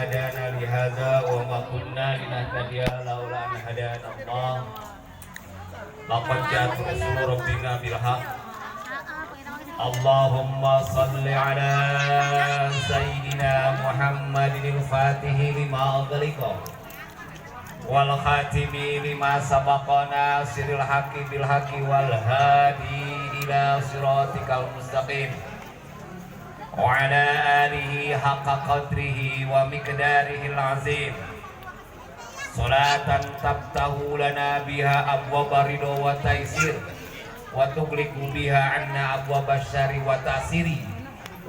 hadana li hadza wa ma kunna linahtadiya laula an hadana Allah. Laqad ja'at rusulu rabbina bil haqq. Allahumma salli ala sayyidina Muhammadin al-Fatihi lima ughliqa wal khatimi lima sabaqa nasiril haqqi bil haqqi wal hadi ila siratikal mustaqim wa ala alihi haqqa qadrihi wa miqdarihil azim. Salatan tabtahu lana biha abwaba ridha wa taisir wa tughliqu biha anna abwaba syarri wa ta'siri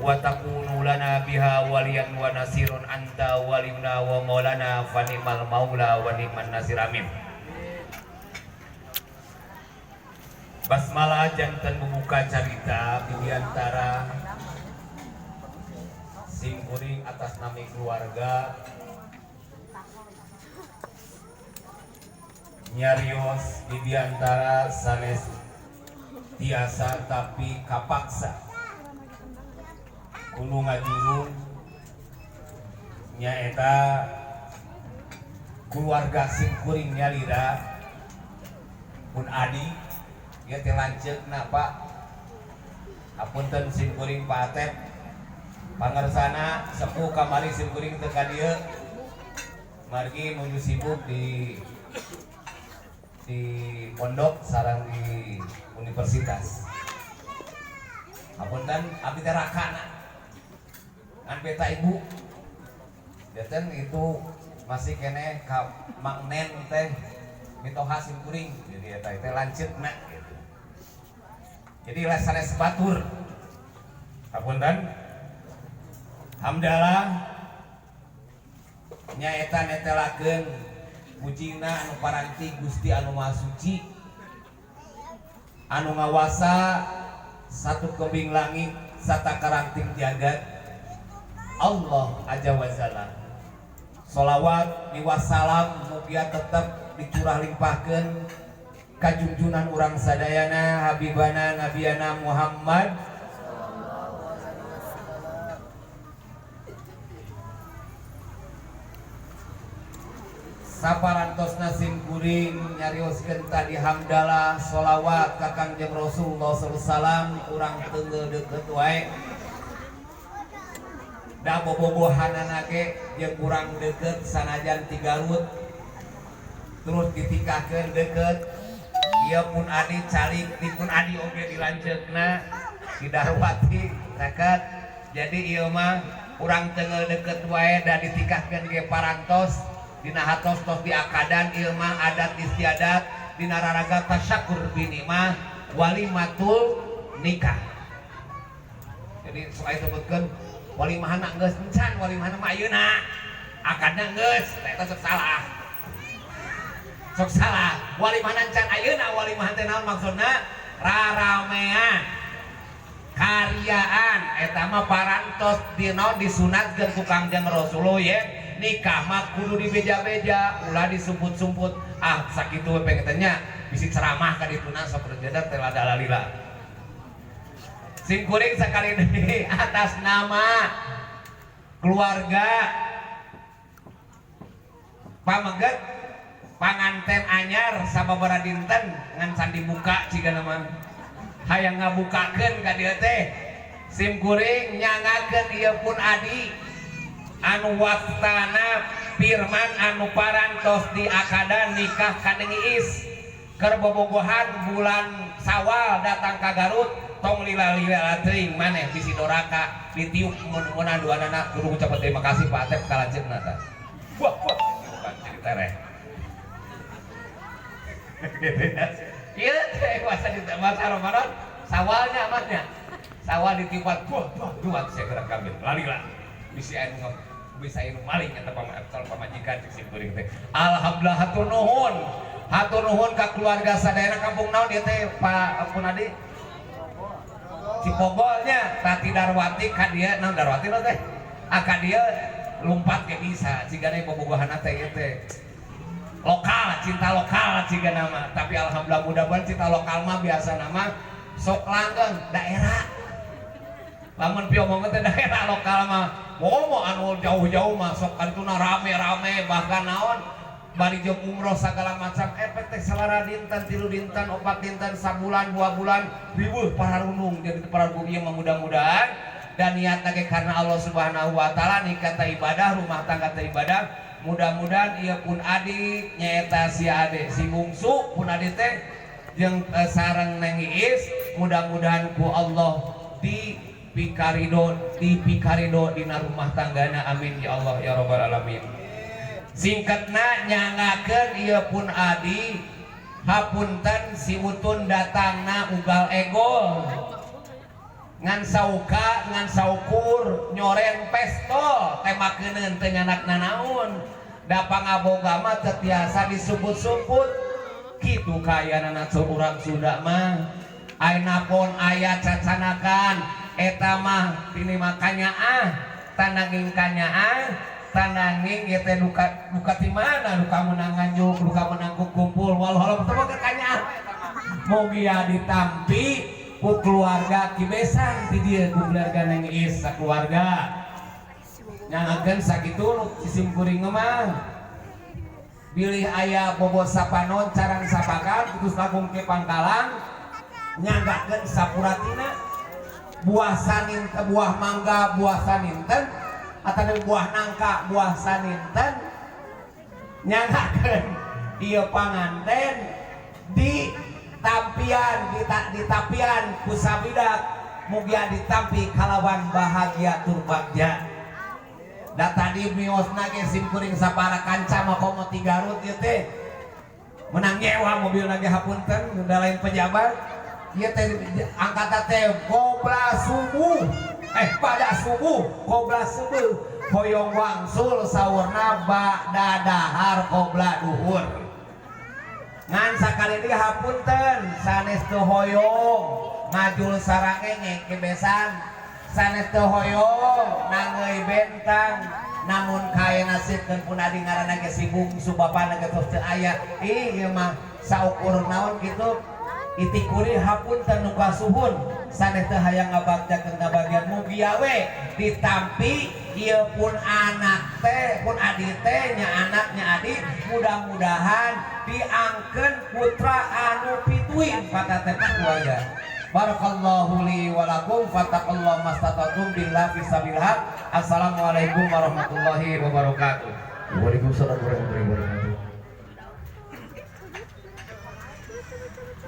wa takunu lana biha waliyan wa nasirun anta waliyuna wa maulana fa ni'mal maula wa ni'man nasir, amin. Basmalah janten membuka carita biantara simkuring atas nami keluarga nyarios di biantara sanes tiasa tapi kapaksa kudu ngajurung nyaeta keluarga simkuring nyalira pun adi ieu teh lanceukna Pak. Hapunten simkuring Pak Atep pangersana sepuh kamari simkuring teu ka dieu margi nuju sibuk di pondok sareng di universitas. Hapunten abdi teh rakana ngan beta ibu janten itu masih keneh ka Mang Nen teh mitoha simkuring jadi eta teh lanceukna gitu. Jadi sanes batur. Hapunten hamdalah nyaeta netelakeun pujina anu paranti Gusti anu Maha Suci anu ngawasa satu kembing langit sata karanting jagat Allah aja wazala. Solawat miwassalam mugia tetep dicurah limpahkeun kajunjunan urang sadayana habibana nabiyana Muhammad saparantosna simkuring nyarioskeun tadi hamdalah sholawat ka Kangjeng Rasulullah sallallahu alaihi wasallam urang teunggeul deukeut wae da bobogohanana ge jeung kurang deukeut sanajan ti Garut terus ditikahkeun deukeut ieu pun adi calik di pun adi oge dilanceukna di Darwati deket jadi ieu mah urang teunggeul deukeut wae da ditikahkeun ge parantos dina hatos tos diakadan ieu mah adat istiadat dina raraga tasyakur binimah walimatul nikah. Jadi soal sebutkeun walimahna geus encan walimahna mah ayeuna akadna geus eta sok salah. Sok salah walimahna encan ayeuna walimah teh naon maksudna raramean karyaan eta mah parantos dina disunatkeun ku Kangjeng Rasulullah ye nikah mah kudu dibeja-beja ulah disumput-sumput ah sakitu we pengen teh nya bisi ceramah ka dituna sok rejeda teh lada lalila simkuring sakali deui atas nama keluarga pameget panganten anyar sababaraha dinten ngan can dibuka ciga nama hayang ngabukakeun ka dieu teh simkuring nyangakeun ieu pun adi anu waktana firman anu parantos di akadan nikah kaneng Iis keur bobogohan bulan Sawal datang ka Garut tong lila-lila teuing maneh bisi doraka ditiup mun-munan duanana kudu ngucap terima kasih Pak Atep ka lanceukna tah. Wah wah bukan jadi tereh. Ieu teh bahasa di bahasa Ramadan sawalnya amahnya. Sawal ditiupan wah wah dua saya gerak kami lalila bisi anu bisa anu maling eta pamajikan cek simkuring teh. Alhamdulillah hatur nuhun. Hatur nuhun ka keluarga sadayana kampung naon ieu teh Pak Punadi? Cipogolnya Tati Darwati ka dieu naon Darwati naon teh? Ah ka dieu lumpat ge bisa cigana bobogohanna teh ieu teh. Lokal, cinta lokal cigana mah. Tapi alhamdulillah mudah-mudahan cinta lokal mah biasa nama sok langgeng daerah. Lamun piomong teh daerah lokal mah momo anu jauh-jauh masuk kan itu rame-rame bahkan naon bari jeung umroh segala macam efek teh sabaraha dinten 3 dinten 4 dinten sabulan 2 bulan riweuh pararundung jadi pararundung ieu mah mudah-mudahan dan niatna ge karena Allah Subhanahu wa taala nikah teh ibadah rumah tangga teh ibadah mudah-mudahan ieu pun adi nyaeta si ade si bungsu pun adi teh jeung sareng Neng Iis mudah-mudahan ku Allah di pikarido dina rumah tanggana amin ya Allah ya rabbal alamin. Singkatna nyangakeun ieu pun adi hapunten si Utun datangna ugal egol ngan sauka ngan saukur nyoren pestol tembakeuneun teu nyanak nanaon da pangaboga mah teu tiasa disebut-sebut kitu kaayana urang Sunda mah ayeuna pon aya cacanakan eta mah tini makanyaah tananging kanyaah tananging ieu teh duka ti mana duka meunang nganjuk duka meunang kumpul walau teu boga kanyaah mugia ditampi ku keluarga kibesan ti dieu ku keluarga Neng Iis sakeluarga nyangakeun sakitu nu sim kuring mah bilih aya bobo sapanon carang sapakan putus lagung ke pangkalan nyanggakeun sapuratina buah sanin buah mangga buah saninten atau buah nangka buah saninten nyanggakeun ieu panganten di tampian di tapian ku sabidak mugia ditampi kalawan bahagia tur bagja. Da tadi miosna ge sim kuring sapara kanca mah komo ti Garut ieu teh menang nyewa mobilna ge hapunten da lain pejabat ieu teh angkatan teh qobla subuh pada subuh qobla subuh hoyong wangsul saurna ba'da dahar qobla duhur ngan sakali deui hapunten sanes teu hoyong ngajul sarangenge kebesan sanes teu hoyong nangeui bentang namun kaya nasibkeun pun adi ngaranna ge si bungsu bapana ge tos teu aya ih ieu mah saukur naon kitu itikuri hapunten nu kasuhun sanes teu hayang ngabagjakeun ngabagian mugia we ditampi ieu pun anak teh pun adi teh nya anaknya adi mudah-mudahan diangkeun putra anu pituin pada teh keluarga. Barakallahu li wa lakum fattaqullah mastata'tum billahi fisabilillah. Assalamualaikum warahmatullahi wabarakatuh. Waalaikumsalam warahmatullahi wabarakatuh.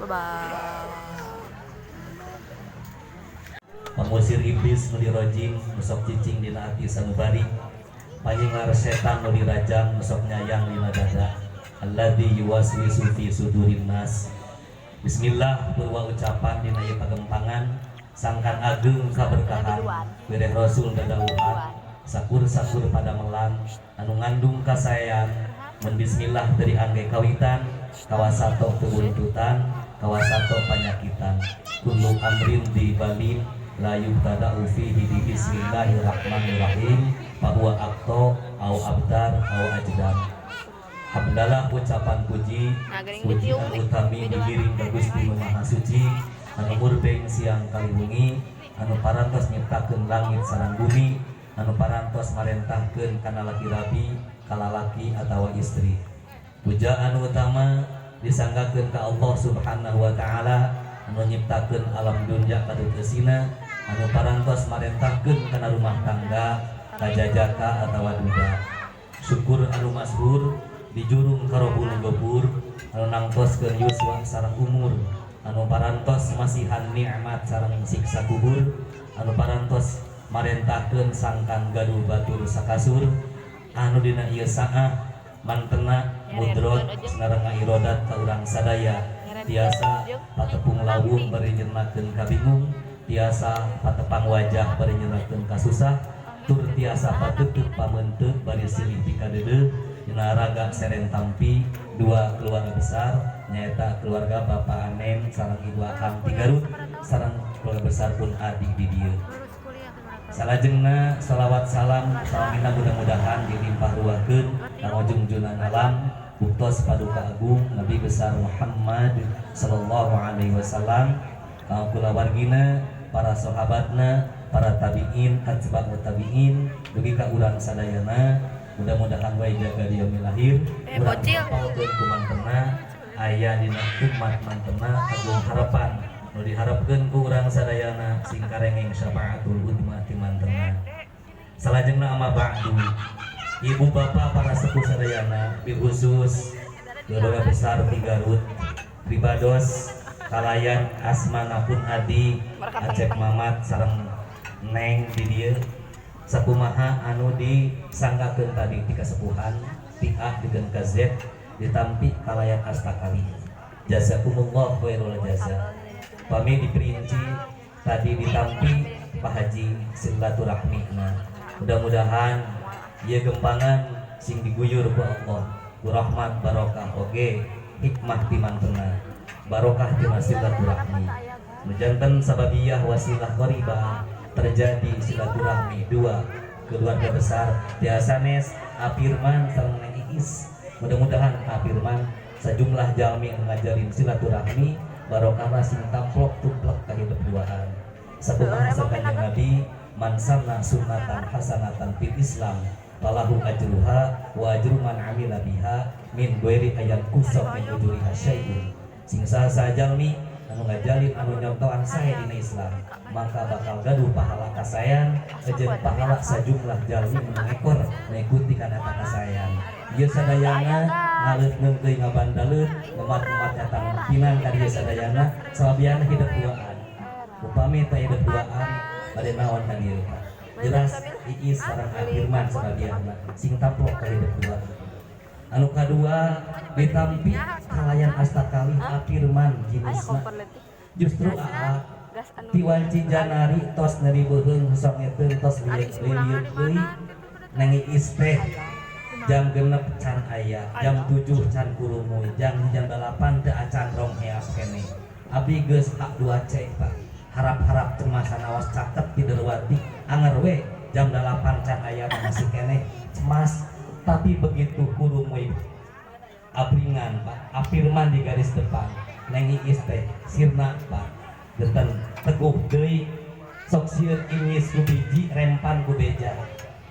Bye bye. Pangusir iblis nu dirojim nu sok cicing dina ati sanubari panyingar setan nu dirajang nu sok nyayang dina dada alladzi yuwaswisu fi sudurin nas. Bismillah purwa ucapan dina ieu pagempangan sangkan ageng kaberkahan wireh rasul dadauhan sakur-sakur padamelan anu ngandung kasaean mun bismillah teu diangge kawitan kawasato teu buntutan kawasato panyakitan kullu amrin di balin la yubtada'u fihi bi bismillahirrahmanirrahim fa huwa aqta au abtar au ajdar. Hamdalah ucapan puji pujian utami digiring ka Gusti Nu Maha Suci anu murbeng siang kali wengi anu parantos nyiptakeun langit sareng bumi anu parantos marentahkeun kana laki rabi kalalaki atawa istri. Pujaan utama disanggakeun ka Allah Subhanahu wa taala anu nyiptakeun alam dunya katut eusina anu parantos marentahkeun kana rumah tangga kajajaka atawa duda. Syukur anu masyhur dijurung karobul gopur anu nangtoskeun yuswa sareng umur anu parantos masihan nikmat sareng siksa kubur anu parantos marentahkeun sangkan gaduh batur sakasur anu dina ieu saah mantena mudrot sareng irodat ka urang sadaya tiasa patepung lawung bari nyenakeun kabingung tiasa patepang wajah bari nyenakeun kasusah tur tiasa pateuteut pameunteut bari silih pikadeudeuh dina raga seren tampi dua keluarga besar nyaeta keluarga Bapak Anen sareng Ibu Akang ti Garut sareng keluarga besar pun adi di dieu. Salajengna salawat salam salamina mudah-mudahan dilimpah ruahkeun ka junjunan alam buktos paduka agung Nabi besar Muhammad sallallahu alaihi wasallam ka kulawargina para sahabatna para tabiin, atba'ut tabiin, dugi ka urang sadayana. Mudah-mudahan wae jaga di lahir Eh, urang bocil. Ngapalkeun ku mantena aya dina umat mantena. Agung harapan nu diharapkeun ku urang sadayana sing karengeng syafaatul udma ti mantena. Salajengna, amma ba'du, ibu bapak para sepuh sadayana, bil khusus keluarga besar di Garut pribados kalayan asmana pun adi Acep Mamat sareng Neng di dieu, sakumaha anu disanggakeun tadi ti kasepuhan ti A dikeun ka Z, ditampi kalayan asta kalih. Jazakumullah khairul jaza. Pami diperinci tadi ditampi Pak Haji silaturahmi. Nah, mudah-mudahan ieu gempangan sing diguyur ku Allah ku rahmat barokah oge hikmah ti mantena, barokah tina silaturahmi nu janten sababiyah wasilah qaribah terjadi silaturahmi dua keluarga besar tiasa nes Apirman sareng Neng Iis. Mudah-mudahan Apirman sejumlah jalmi anu ngajalin silaturahmi barokahna sing tamplok tumplek ka hidup duaan. Sakumaha saur Kanjeng Nabi, man sanna sunnatan hasanatan fil Islam falahu ajruha wa ajru man amila biha min ghairi ayan kusab min ujuriha syai'un. Sing saha jalmi anu ngajalin, anu nyontohan sae dina Islam, maka bakal gaduh pahala kasayan jeung pahala sajumlah jalmi anu ngekor mengikuti kana eta kasayan. Ieu sadayana ngaleut ngeungkeuy ngabandaleut ngemat-ngemat nyata pinang ka dieu sadayana sababiana hidup duaan. Upami teh hidup duaan, bade naon ka dieu, Pak? Jelas Iis sareng Firman sababiana sing taplok ka hidup duaan. Anu kadua ditampi kalayan asta kalih Apirman Aya jenisna. Kompor leutik. Justru aa Gas anu ti wanci Janari tos nyeri beuheung sok ngeteun, tos Ari lieur si ulangan lieur di deui. mana? Neng Iis teh jam 6 can aya, jam 7 can kurumuy, jam jam 8 teu acan rong heas keneh. Abdi geus H2C, Pak, harap-harap cemas sanaos caket di Derwati. Anger we jam 8 can aya masih keneh cemas, tapi begitu kurumuy abringan, Pak, Apirman di garis depan, Neng Iis teh sirna, Pak, genten teguh deui. Sok sieun inyis ku biji rempan ku beja.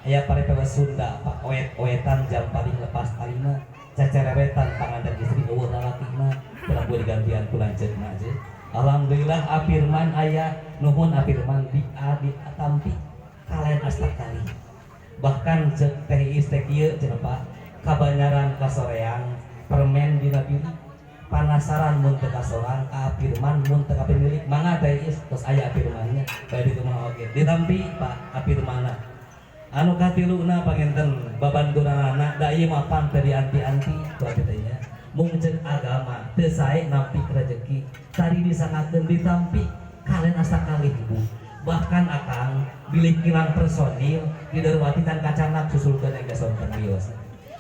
Aya paripawas Sunda, Pak, oet-oetan jam paling lepas talina, cecerewetan panganten istri euweuh lalakina kurang gue digantian ku lanceukna aja. Alhamdulillah Apirman aya. Nuhun Apirman di A di tampi kalian asta kalih. Bahkan cek teh Iis teh kieu cenah, Pak, kabanyaran kasoreang permen dina bilik, panasaran mun teu kasorang ka Apirman, mun teu ka pemilik. Mangga teh Iis, tos aya Apirmannya bae di rumah oge ditampi Pak Apirmana. Anu katiluna, panginten babanturanana da ieu mah pan teu dianti-anti ku abdi teh nya. Mung ceuk agama teu sae nampi rezeki tadi disanggakeun ditampi kalian asta kalih ibu, bahkan akang bilih kirang personil di Darwati tan kacanak susulkeun ega sonten wios.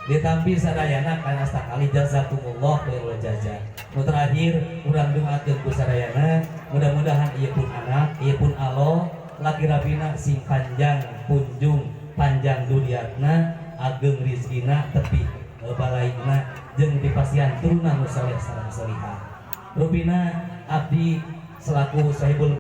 Ditampi sadayana kalian asta kalih. Jazakumullah khairul jaza. Nu terakhir, urang doakeun ku sadayana mudah-mudahan ieu pun anak, ieu pun alo laki rabina sing panjang punjung, panjang duriatna, ageng rizkina, tepi balaina, jeung dipasihan turunan nu soleh sareng solihah. Rupina abdi selaku sahibul